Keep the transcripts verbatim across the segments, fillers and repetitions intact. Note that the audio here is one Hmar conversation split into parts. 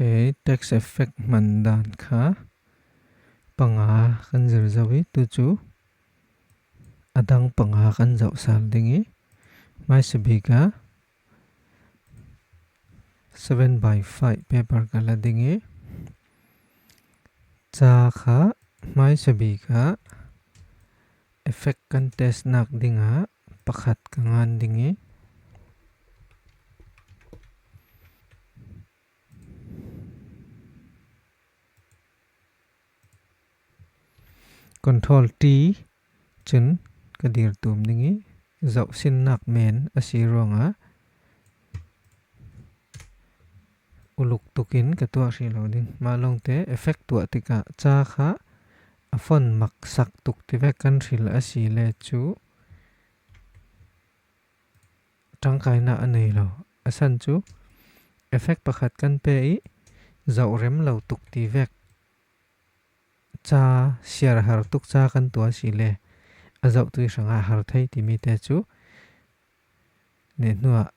Ei, text effect hman dan kha panga kan zir zo i, tu chu a dang panga kan zauh sal ding i. Hmaisa bik a seven by five paper ka la ding i. Cha kha hmaisa bik a effect kan test nak ding a pakhat ka ngan ding i. Control T chun ka dir tum ding i, zauh sin nak men a si ruong a uluk tukin ka tuah hrih lo ding. Malawngte effect tuah tikah cha kha a font mak sak tuk ti vek kan hril a si le chu tangkaina a nei lo. A san chu effect pakhat kan pe i, zauh rem lo tuk ti vek cha siar har tuk cha kan tuah si le, a zauh tui hranga har thei ti mi te chu ne hnuah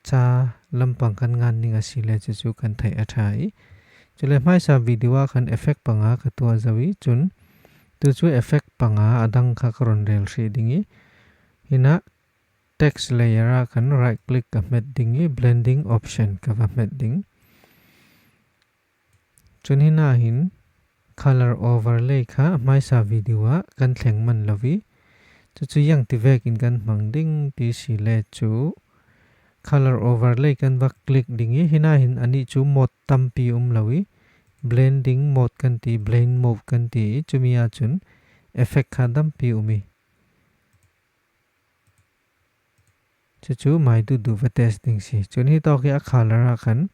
cha lampang kan ngan ning a si le chu chu kan thei a tha i. Chule hmaisa video a khan effect panga ka tuah zo i, chun tu chu effect panga a dang kha ka rawn rel hrih ding i. Hina text layer a khan right click ka hmet ding i, blending option ka va hmet ding. Chun hina hin color overlay kha hmaisa video a kan thleng man lo i. Chu chu ieng ti vekin kan hmang ding ti si le chu color overlay kan va click ding i, hina hin a ni chu mode tampi um lo i, blending mode kan ti, blend mode kan ti i, chumi a chun effect kha tampi um i. Chu chu mai duh duh va test ding si. Chun hi tawk hi a color a khan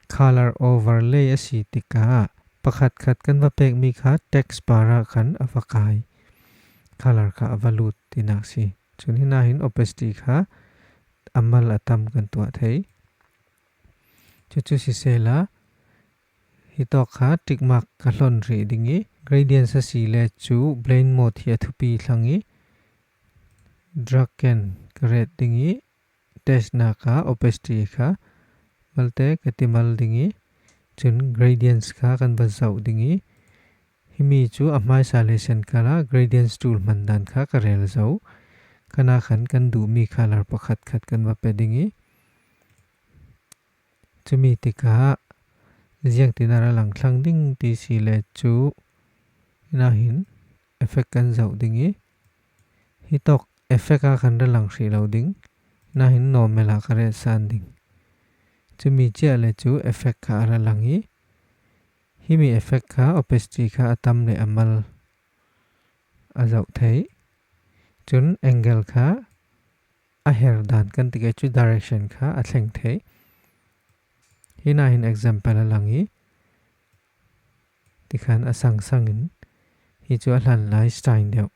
color overlay a si tikah pakhat khat kan va pek mi kha text bar a khan a va kai. Color kha a va lut ti nak si. Chun hina hin opacity kha a mal a tam kan tuah thei. Chu chu si sela, hi tawk kha tick mark ka hlawn hrih ding i, gradients a si le chu blend mode hi a thupi thlang i, drag and ka ret ding i, test naka opacity kha malte ka ti mal ding i, chun gradients kha kan va zauh ding i, hi mi chu a hmaisa le sen kala gradients tool hman dan kha ka rel zo. Kana khan kan duh mi color pakhat khat kan va pe ding i, chumi tikah ziang tina ra lang thlang ding ti si le chu hina hin effect kan zauh ding i, hi tawk effect a khan ra lang hrih lo ding, hina hin normal a ka ret san ding. Chumi chiah le chu effect kha a ra lang i, hi mi effect kha opacity kha a tam le a mal a zauh thei. Chun angle kha a her dan kan tikah chu direction kha a thleng thei. Hina hin example a lang i, tikhan a sang sangin hi chu a hlan lai style deuh,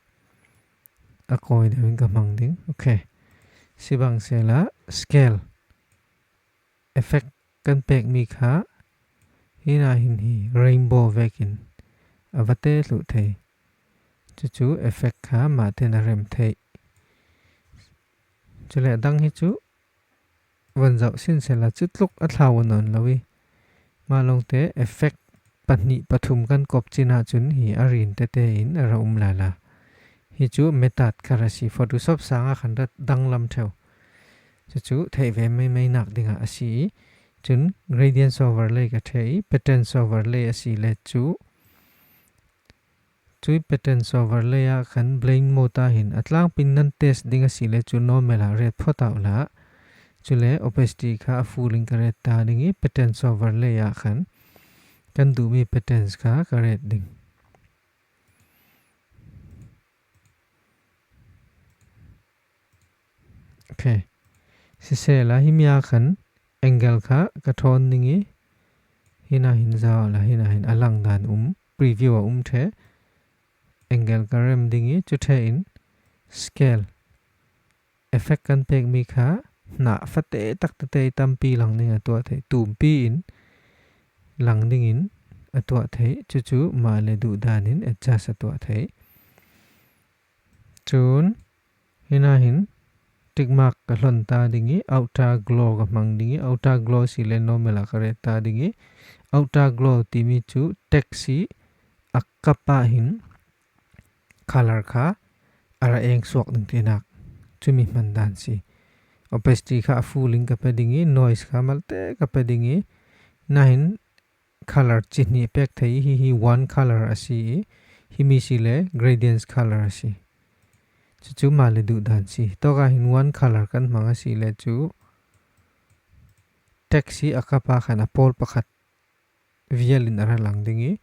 a kawi deuhin ka hmang ding. Ok. Sibang sela scale effect kan pek mi kha hina hin hi rainbow vekin a va te thluh thei. Chu chu effect kha mah ten a rem thei. Chule dang hi chu van zauh sin sela chu tluk a thlau a nawn lo i. Malawngte effect pahnih pathum kan kop china chun hi a rin te te in a ra um lala. Hi chu metad kha ra si, Photoshop sanga khan ra danglam theu. Chu chu thei ve mai mai nak dinga a si i. Chun gradients overlay ka the i, patterns overlay a si le chu. Chu patterns overlay a khan blend mode a hin a tlangpui nan test ding a si le chu normal a ret phawt a la. Chule opacity kha a full in ka ret ta ding i, patterns overlay a khan kan duh mi patterns kha ka ret ding. Ok. Sisela hi mi a khan angle kha ka thawn ding i, hina hin zau la, hina hin a lang dan um, preview a um the. Angle ka rem ding i, chu the in scale effect kan pek mi kha hnah fate tak te te tampi lang ding a tuah thei, tumpi in lang dingin a tuah thei, chu chu mah le duh danin adjust a tuah thei. Chun hina hin tick mark ka hlawn ta ding i, outer glow ka hmang ding i, outer glow si le normal a ka ret ta ding i, Outer glow ti mi chu text hi a kapa hin color kha a ra eng suok ding ti nak. Chu mi hman dan si. Opacity kha a full in ka pe ding i, noise kha malte ka pe ding i. Nahin color chi hni pek thei hi, hi one color a si i. Hi mi si le gradients color a si. Chu chu ma le duh dan si. Tawka hin one color kan hmang a si le chu text hi a kapa khan a pawl pakhat vial in a ra lang ding i.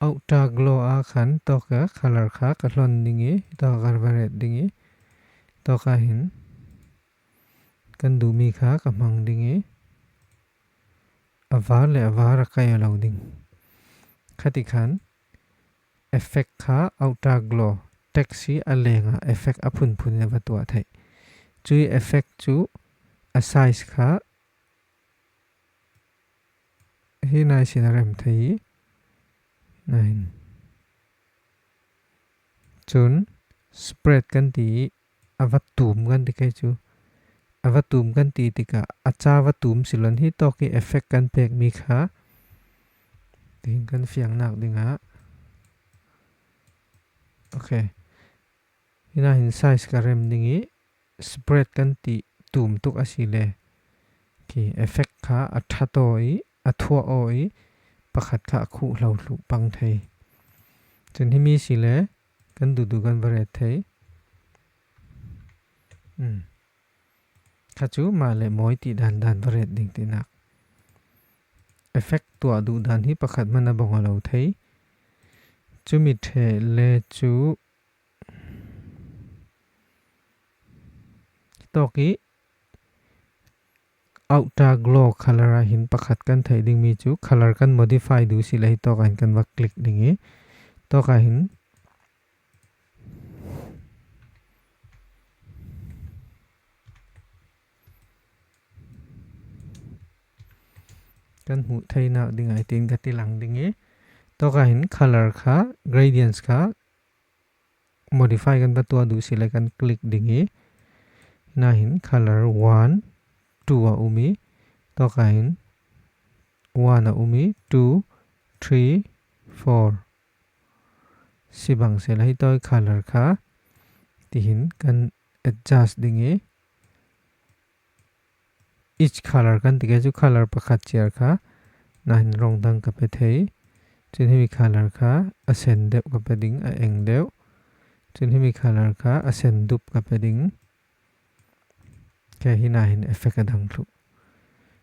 Outer glow a khan tawka color kha ka hlawn ding i, tawka ka va ret ding i. Tawka hin kan duh mi kha ka hmang ding i. A var le a var a kai a lo ding. Khati khan effect kha outer glow, text hi a lenga effect a phun phun in a va tuah thei. Chu effect chu a size kha hi nai sin a rem thei. Nahin. Chun spread kan ti, a va tum kan ti kei chu. A va tum kan ti tika, a cha va tum silon hi tawki effect kan pek mi kha. Tihin kan fiang nak dinga. Ok. Hi nahin size ka rem ding i, spread kan ti tum tuk a si le. Khi effect kha a ṭha taw i, a thuah aw i, pakhat kha a khuh hlau hluh pang thei. Chun hi mi si le, kan duh duh kan va ret thei. Hmm. Kha chu ma le mawi ti dan dan va ret ding ti nak. Effect tuah duh dan hi pakhat hmana bawng a lo thei. Chu mi ṭhe le chu tawki outer glow color a hin pakhat kan thei ding mi chu color kan modify duh si le hi tawka hin kan va click ding i. Tawka hin kan hmuh theina ding ai tin ka ti lang ding i. Tawka hin color kha, gradients kha, modify kan va tuah duh si le kan click ding i. Nahin color one, two a um i. Tawka hin one a um i, two, three, four. Si bang se la hi tawi color kha. Tihin kan adjust ding i. Each color kan ti kei chu color pakhat chiar kha. Nahin rawng dang ka pe thei. Chun hi mi color kha a sen deuh ka pe ding, a eng deuh. Chun hi mi color kha a sen dup ka pe ding. Kei hi nahin effect a dang thlu.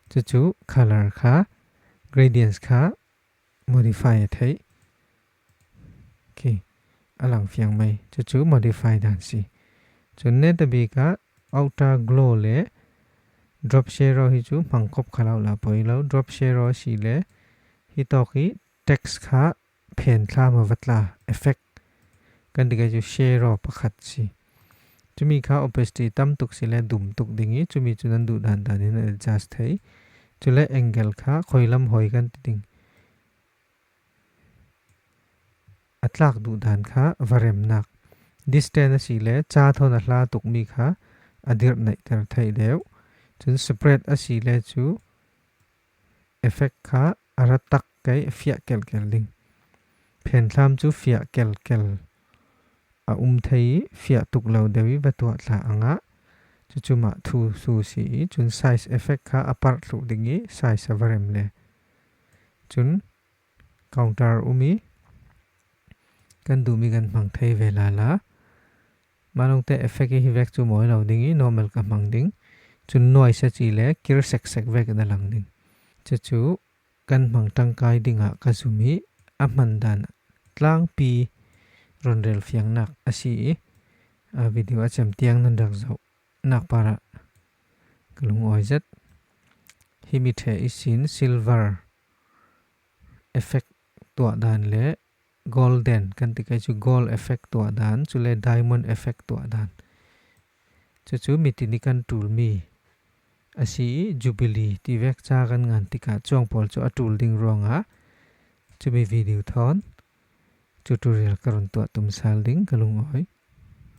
Chu chu color kha, gradients kha modify a thei. Khi a lang fiang mai. Chu chu modify dan si. Chun neta bika outer glow le drop shadow hi chu hmang kop kha lo la poi lo. Drop shadow si le hi tawki text kha phen thlam a va tla effect kan ti kei chu shadow pakhat si. Chu mi kha opacity tam tuk si le dum tuk ding i, chu mi chu nan duh dan dan in adjust thei. Chu le angle kha khoi lam hoi kan ti ding. A tlak duh dan kha va rem nak. Distance a si le cha thawn a hla tuk mi kha a dirh nei ter thei deuh. Chun spread a si le chu effect kha a ra tak kei a fiah kel kel ding. Phen thlam chu fiah kel kel a um thei i, fiah tuk lo deuh i va tuah tla anga. Chu chu ma thu su si i, chun size effect kha a par thlu ding i, size a va rem le. Chun counter um i, kan duh mi kan hmang thei ve la la. Malawngte effect hi vek chu mawi lo ding i, normal ka hmang ding. Chun noise a chi le kir sek sek vek a lang ding. Chu chu kan hmang tangkai dinga ka zum i, a hman dan tlangpi rawn rel fiang nak a si i. A video a chem tiang nan rak zo nak para ka lungawi zet. Hi mi ṭhe i sin silver effect tuah dan le golden kan ti kei chu gold effect tuah dan, chu le diamond effect tuah dan. Chu chu mi tini kan tul mi a si i, jubilee ti vek cha kan ngan tika chuong pawl chu a tul ding ruanga chu mi video thawn tutorial ka rawn tuah tum sal ding ka lungawi.